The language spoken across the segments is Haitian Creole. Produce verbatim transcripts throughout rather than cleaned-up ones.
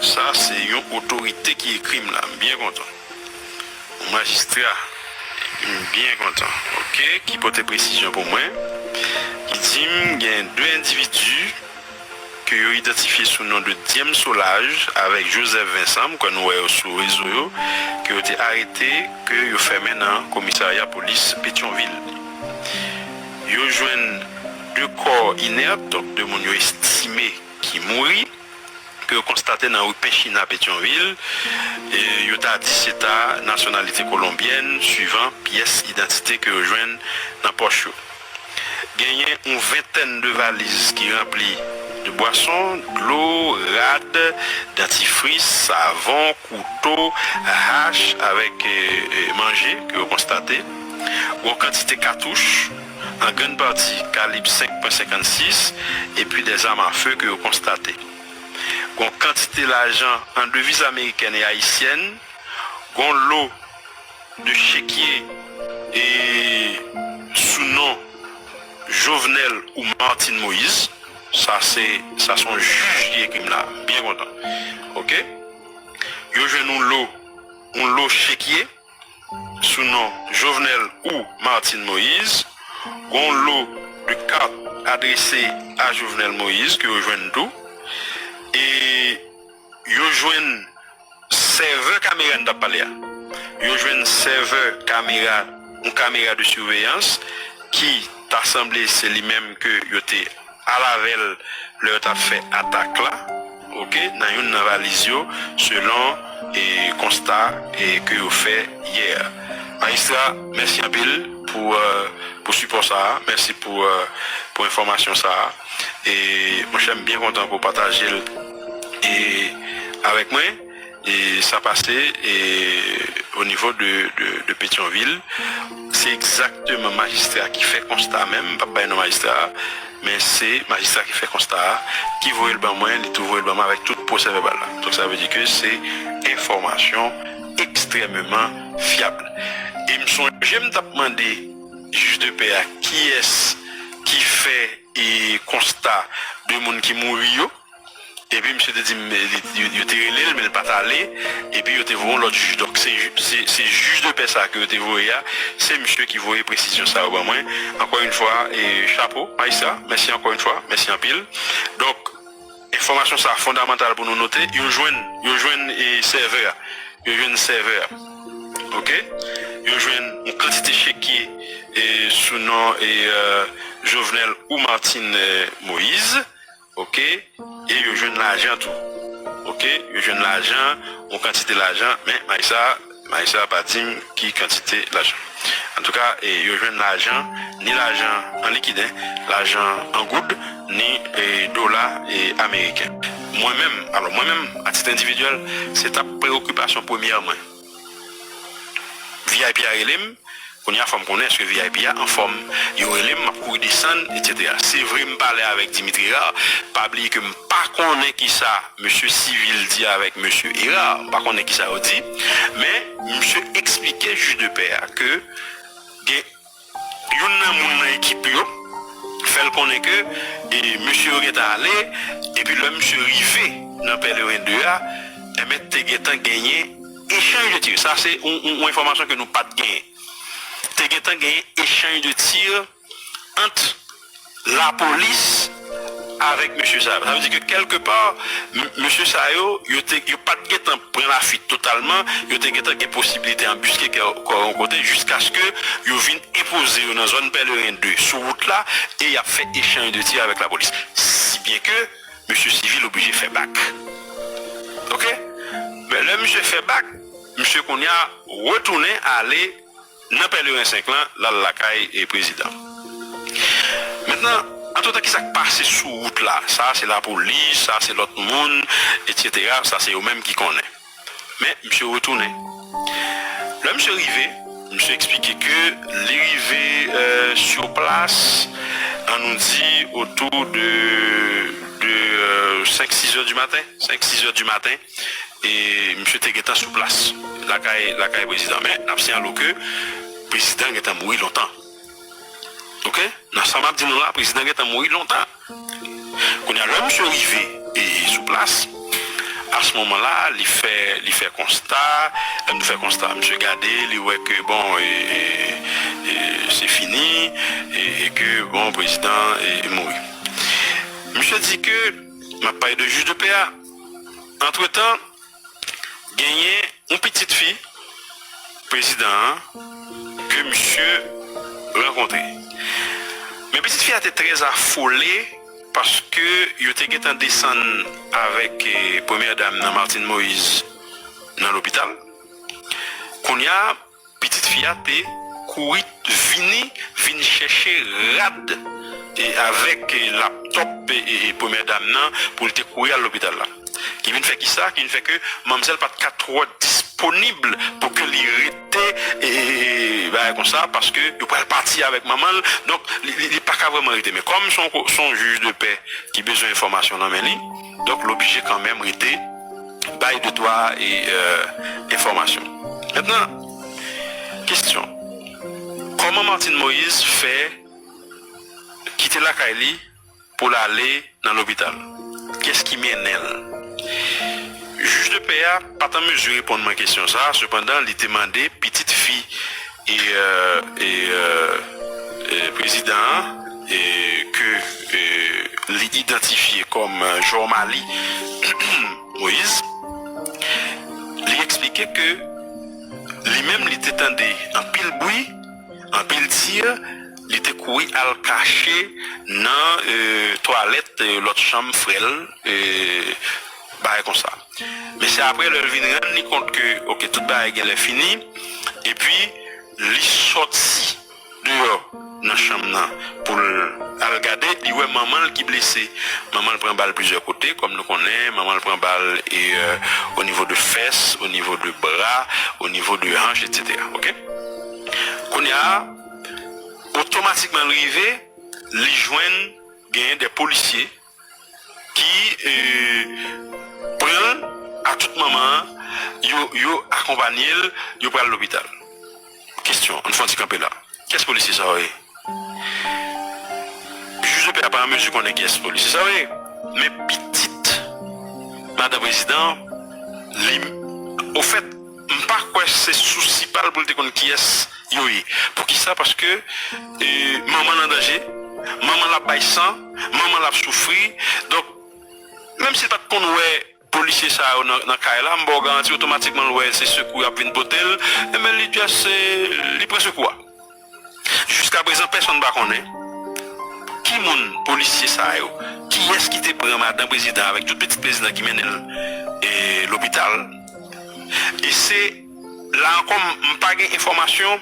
Sa se yon otorite ki ekri m la, m byen kontan. Yon majistra, m byen kontan, oke, ki pote presizyon pou mwen, ki di m gen de endividi ke yo idantifye sou non de Diem Solages avèk Joseph Vincent, m kwè nou wè yo sou rezo yo, ke yo te arete, ke yo fèmen nan komisarya polis Petyonvil. Yo jwenn de kò inèt, donk de moun yo estime ki mouri, ke yo konstate nan ri Penchina Petyonvil, e yo ta di se ta nasyonalite kolonbyèn, swivan pyès idantite ke yo jwenn nan pòch yo. Genyen yon ventèn de valiz ki ranpli de bwason, dlo, rad, dantifris, savon, kouto, hach avèk, e, e, manje ke yo konstate. Yon kantite katouch, an grann pati kalib senk pwen senkannsis, epi de zam a fe ke yo konstate. Yon kantite lajan an deviz amerikèn e ayisyèn, yon lo de chekye e sou non Jovenel ou Martine Moïse. Sa se, sa se yon jij ki ekri m la. Byen kontan. Oke? Yo jwenn yon lo, yon lo chekye sou non Jovenel ou Martine Moïse. Yon lo de kat adrese a Jovenel Moïse ke yo jwenn tou. E yo jwenn sèvè kamera n t ap pale a. Yo jwenn sèvè kamera, yon kamera de siveyans ki ta sanble se li menm ke yo te al avè l lè yo t ap fè atak la, oke, nan youn nan valiz yo, selon, e, konsta, e, ke yo fè yè. Majistra, mèsi anpil pou, e, pou sipò sa a. Mèsi pou, e, pou enfòmasyon sa a. E, monchè, m byen kontan pou w pataje l, e, avèk mwen. E sa pase, e, o nivo de, de, de Petyonvil. Se egzakteman majistra ki fè konsta a menm, m p ap bay non majistra a, men se majistra ki fè konsta a, ki voye l ban mwen, li tou voye l ban mwen avèk tout pwosè vèbal la. Donk, sa vle di ke se enfòmasyon ekstrèmeman fyab. E m sonje m t ap mande jij de pè a kiyès ki fè, e, konsta de moun ki mouri yo. Epi misye te di m, e, li, yo, yo te rele l, men l pa t ale. Epi yo te voye yon lòt jij. Donk, se, se, se jij de pè sa a ke yo te voye a, se misye ki voye presizyon sa yo ban mwen. Encore une fois, e, chapo, majistra. Mèsi encore une fois. Mèsi anpil. Donk, enfòmasyon sa a fondamantal pou nou note. Yo jwenn, yo jwenn, e, sèvè a. Yo jwenn sèvè a. Oke? Yo jwenn yon kantite chekye, e, sou non, e, e, Jovenel ou Martine, e, Moïse. Oke? E yo jwenn lajan tou. Oke? Yo jwenn lajan, yon kantite lajan, men majistra, majistra pa di m ki kantite lajan. Antouka, e, yo jwenn lajan, ni lajan an likid, en, lajan an goud, ni, e, dola, e, ameriken. Mwen menm, alò, mwen menm, a tit endividyèl, se t ap preyokipasyon premyè mwen. V I P a rele m, kounye a fò m konnen èske V I P a anfòm. Yo rele m, m ap kouri desann, etsetera. Se vre, m pale avèk Dimitri Hérard, pa bliye ke m pa konnen kisa mesye Civil di avèk mesye Hérard, m pa konnen kisa yo di, men misye eksplike jij de pè a ke gen youn nan moun nan ekip yo fè l konnen ke, e, mesye yo gentan ale, epi lè misye rive nan Pèleren de a, enben, te gentan genyen echanj de tir. Sa se yon, yon, yon enfòmasyon ke nou pa t genyen. Te gentan genyen echanj de tir ant lapolis avèk mesye sa yo. Sa vle di ke kèlkepa, m-, mesye sa yo, yo te, yo pa t gentan pran lafuit totalman, yo te gentan gen posiblite anbiske kò, kò yo yon kote, jiskaske yo vin enpoze yo nan zòn Pèleren de sou wout la, e y ap fè echanj de tir avèk lapolis. Si byen ke mesye Civil oblije fè bak. Oke? Men lè misye fè bak, misye kounye a retounen ale nan Pèleren senk lan, l al lakay, e, prezidan. Mentnan, antretan, kisa k pase sou wout la? Sa se lapolis, sa se lòt moun, etsetera. Sa se yo menm ki konnen. Men, misye retounen. Lè misye rive, misye eksplike ke li rive, e, sur place, an nou di, otou de, de, e, senk, sis è di maten. Senk, sis è di maten. E misye te gentan sou plas lakay, lakay prezidan. Men, n ap siyale w ke prezidan gentan mouri lontan. Oke? Nan sa m ap di nou la, prezidan gentan mouri lontan. Kounye a, lè misye rive, e, sou plas, a se moman la, li fè, li fè konsta, lè m di fè konsta, misye gade, li wè ke, bon, e, e, e, se fini, e, e ke, bon, prezidan e, e mouri. Misye di ke, m ap pale de jij de pè a, antretan, genyen yon pitit fi prezidan an ke misye rankontre. Men pitit fi a te trè afole paske yo te gentan desann avèk eh, premyè dam nan, Martine Moïse, nan lopital. Kounye a, pitit fi a te kouri vini, vin chèche rad e avèk eh, laptòp e, e, e premyè dam nan pou l te kouri al lopital la. Ki vin fè kisa? Ki vin fè ke manmzèl pa t ka twò disponib pou ke li rete e, e, e, bagay konsa, paske yo pral pati avèk manman l. Donk, li, li, li pa ka vrèman rete. Men kòm se yon ko- se yon jij de pè ki bezwen enfòmasyon nan men li, donk, l oblije kanmenm rete bay de twa e, euh, enfòmasyon. Mentnan, kesyon. Kòman Martine Moïse fè kite lakay li pou l ale nan lopital? Kiyès ki mennen l? Jij de pè a pa t an mezi reponn mwen kesyon sa a, sepandan, li te mande pitit fi e, euh, e, euh, e prezidan an e ke e, li idantifye kòm Jormalie Moïse, li eksplike ke li menm li te tande anpil bri, anpil tir, li te kouri al kache nan e, twalèt e, lòt chanm frè l, e, bagay konsa. Men se apre lè l vin rann li kont ke, oke, tout bagay genlè fini, epi li sòti deyò nan chanm nan pou l al gade, li wè manman l ki blese. Manman l pran bal plizyè kote, kòm nou konnen, manman l pran bal e, euh, o nivo de fès, o nivo de bra, o nivo de hanch, etsetera. Oke? Kounye a, otomatikman l rive, li jwenn genyen de polisye ki e, pran l a tout moman, yo, yo akonpanye l, yo pral lopital. Kesyon, ann fè yon ti kanpe la. Kiyès polisye sa yo ye? Jij de pè a pa an mezi konnen kiyès polisye sa yo ye. Men pitit madan prezidan, li, ofèt, m pa kwè se sousi pa l pou l te konn kiyès yo ye. Poukisa? Paske e, manman l an danje, manman l ap bay san, manman l ap soufri. Donk, menm si l pa t konn wè polisye sa yo nan, nan kay la, m ba w garanti otomatikman l wè se sekou y ap vin pote l, enben li just e, li pran sekou a. Jiskaprezan, pèsonn pa konnen ki moun polisye sa yo, kiyès ki te pran madan prezidan avèk tout pitit prezidan ki mennen l e, lopital. E se la ankò, m pa gen enfòmasyon,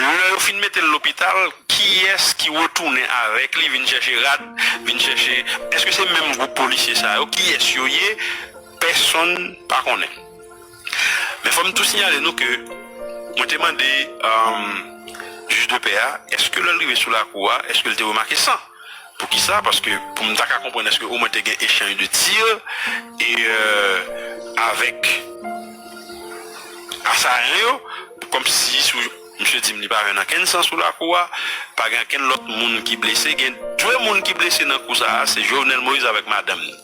lè yo fin mete l lopital, kiyès ki retounen avèk li, vin chèche rad, vin chèche, èske se menm gwoup polisye sa yo, kiyès yo ye, pèsonn pa konnen. Men fò m tou siyale nou ke mwen te mande um, jij de pè a, èske lè l rive sou lakou a, èske l te remake san? Poukisa? Paske pou m ta ka konprann èske omwen te gen echanj de tir e euh, avèk asayan yo, kòmsi sou misye di m li pa jwenn ankenn san sou lakou a, pa gen ankenn lòt moun ki blese, gen de moun ki blese nan kou sa a, se Jovenel Moïse avèk madanm ni.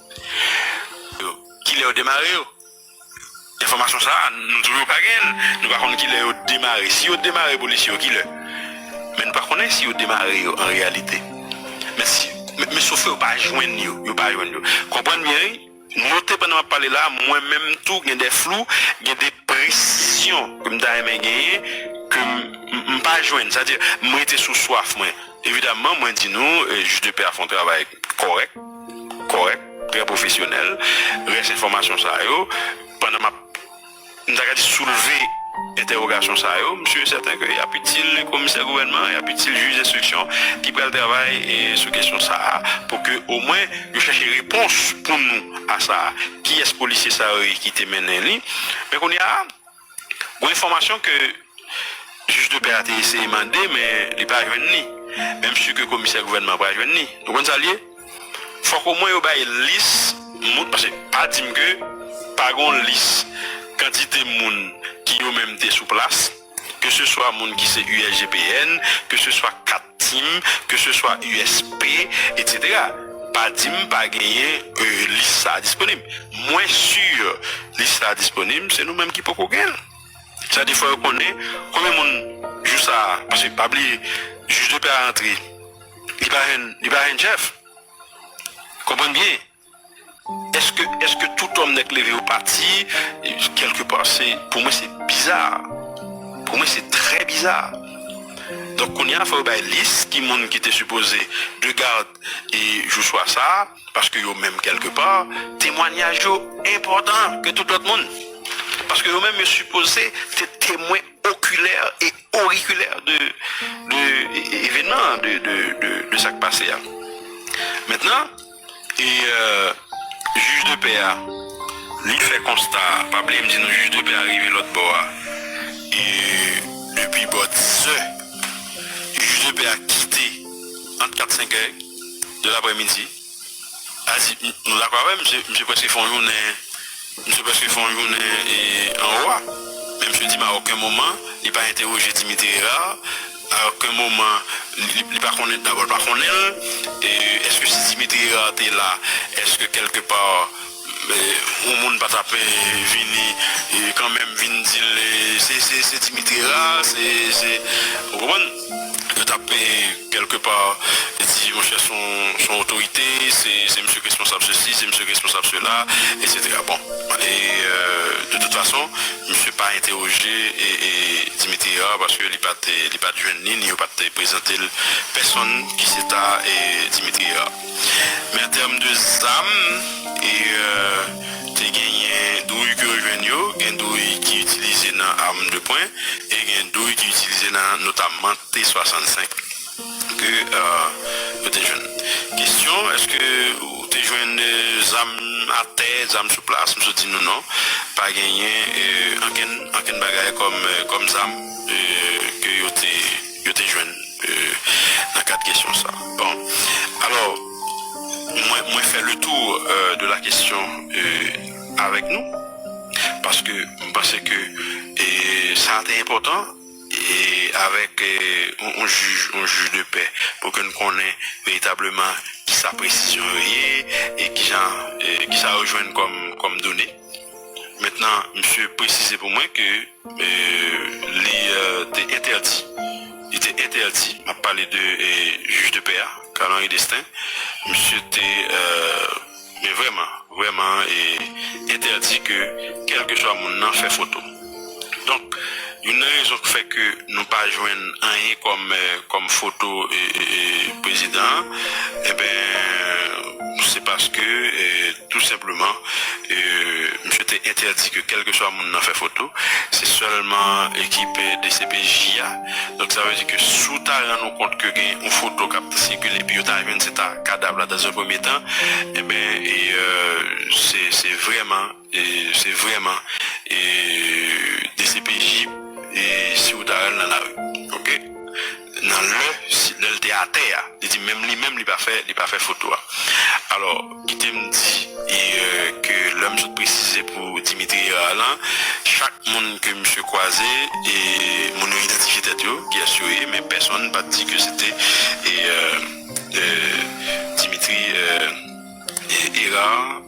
Kilè yo demare yo? Enfòmasyon sa a, nou toujou pa gen l. Nou pa konn kilè yo demare. Si yo demare polisye yo, kilè? Men nou pa konnen si yo demare yo an reyalite. Men si, men, men sof yo pa jwenn yo, yo pa jwenn yo. Konprann byen, wi. Note pandan m ap pale la, mwen menm tou gen de flou, gen de presizyon ke m ta renmen genyen, ke m, m, m pa jwenn. Sa di, m rete sou swaf mwen. Evidamman, mwen di nou, eh, jij de pè a fè yon travay kòrèk, kòrèk, trè pwofesyonèl. Rès enfòmasyon sa yo, pandan m ap, m ta ka di soulve entèwogasyon sa yo, m si e sèten ke y ap itil komisè gouvènman, y ap itil jij enstriksyon ki pral travay, eh, sou kesyon sa a, pou ke omwen yo chèche repons pou nou a sa a. Kiyès polisye sa yo ye ki te mennen li? Men kounye a, gon enfòmasyon ke jij de pè a te eseye mande, men li pa jwenn li. Men m si ke komisè gouvènman an pral jwenn li. Nou konn sa l ye? Fòk omwen yo bay lis moun, paske pa di m ke pa gon lis kantite moun ki yo menm te sou plas, keseswa moun ki se U S G P N, keseswa kat tim, keseswa U S P, etsetera. pa di m pa genyen, euh, lis sa a disponib. Mwen si lis sa a disponib, se nou menm ki poko gen l. Sa di fò yo konnen konbyen moun jou sa a, paske pa bliye, jij de pè a rantre, li pa jwenn, li pa jwenn chèf. Konprann byen. Èske, èske tout òm nèk leve yo pati? Kèlkepa, se, pou mwen, se biza. Pou mwen, se trè biza. Donk, kounye a, fò yo bay lis ki moun ki te sipoze de gad e jou swa sa a, paske yo menm, kèlkepa, temwanyaj yo enpòtan ke tout lòt moun. Paske yo menm, yo sipoze te temwen okilè e orikilè de, de e- e- evènman, de, de, de, de sa k pase a. Mentnan, e, euh, jij de pè a, li fè konsta, pa bliye m di nou jij de pè a rive lòt bò a, e depi bò dis è, jij de pè a kite ant kat senk è de laprèmidi. A di, m- nou dakò avè m, misye, misye prèske fè yon jounen, misye prèske fè yon jounen e, anwo a. Men misye di m a okenn moman, li pa entèwoje Dimitri Hérard, a okenn moman, li, li pa konnen, dabò, li pa konnen l. E èske si Dimitri Hérard te la, èske kèlkepa, e, yon moun pa t ap, e, vini, e, kanmenm vin di l, e, se, se, se Dimitri Hérard, se, se, ou konprann? Yo t ap, e, kèlkepa, di, monchè, se yon, se yon otorite, se, se misye k responsab sesi, se misye k responsab sela, etsetera. Bon, e, euh, de tout fason, misye pa entèwoje e, e Dimitri Hérard paske li pa t, li pa t jwenn li, ni yo pa t prezante l pèsonn ki se ta, e, Dimitri Hérard. Men an tèm de zam, e, euh, te genyen dwouy ke yo jwenn yo, gen dwouy ki itilize nan arm de pwen, e gen dwouy ki itilize nan notamman T swasannsenk ke, euh, yo te jwenn. Kesyon, èske ou te jwenn, euh, zam atè, zam sou plas? M sot di nou non. Pa genyen, euh, ankenn, ankenn bagay kòm, euh, kòm zam, euh, ke yo te, yo te jwenn, euh, nan kad kesyon sa. Bon, alò, mwen, mwen fè le tour, euh, de la kesyon, euh, avèk nou, paske m panse ke, e, sa te enpòtan, e avèk, e, yon, yon jij, yon jij de pè, pou ke n konnen veritableman kisa presizyon yo ye, e kijan, e kisa yo jwenn kòm, kòm done. Mentnan, misye presize pou mwen ke, e, li, e, te entèdi, li te entèdi, m ap pale de, e, jij de pè a, Carl Henry Destin, misye te, e, men vrèman, vrèman, e, entèdi ke kèlkeswa moun nan fè foto. Donk, youn nan rezon ki fè ke nou pa jwenn anyen kòm, e, kòm foto, e, e, e, prezidan an, enben, se paske, e, tou senpleman, e, misye te entèdi ke kèlkeswa moun nan fè foto. Se sèlman ekip, e, D C P J a. Donk, sa vle di ke si w ta rann ou kont ke gen yon foto k ap sikile, epi yo ta jwenn se ta kadav la dans un premier temps, enben, e, e, se, se vrèman, e, se vrèman, e, D C P J, e, si w ta rann nan lari. Oke? Nan lè, si, lè l te atè a, li di menm li menm, li pa fè, li pa fè foto a. Alò, kite m di, e, e, ke lè m sot presize pou Dimitri Hérard lan, chak moun ke misye kwaze, e moun yo idantifye tèt yo, kiyès yo ye, men pèsonn pa t di ke se te, e, e, e, Dimitri, e, e, Hérard,